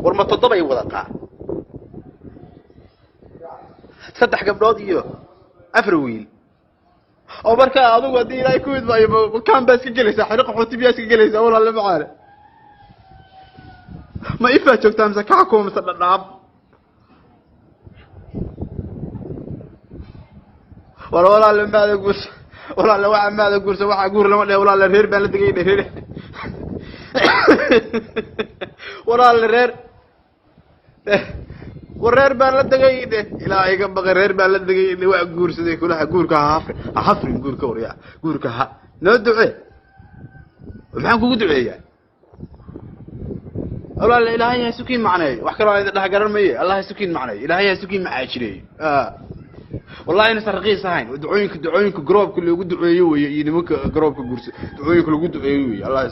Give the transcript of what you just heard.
War ma toddobay wadataa? Saddex gabdhood iyo afar wiil. Oo markaa adigu haddii Ilaahay ku idmaayo, makaan baa iska gelaysaa, xero qaxooti biyaa iska gelaysaa? Walaalle macaane, ma ifaa joogtaa mise kaxakuma mise Dhadhaab? War walaalle, maada guursa? Walaalle, waxa maada guursa? Waxaa guur lama dhehe. Walaalle, reer baan la degay, reer. Walaalle, reer, war reer baan la degay dhe. Ilaahay ka baqay, reer baan la degay dhe. Waa guursaday kulaha. Guurka ha hafrin, ha hafrin guurka. Waryaa, guurka ha noo ducee. Maxaan kugu duceeyaa, walaale? Ilaahay ha isukiin macneeyo. Wax kaloo idin dhex garan maye. Allah ha isukiin macneeyo, Ilaahay ha isukiin macaajireeyo. Wallahi inaysan raqiis ahayn ducooyinka garoobka loogu duceeyo weye, iyo nimanka garoobka guursa ducooyinka lagu duceeyo weye. Allah.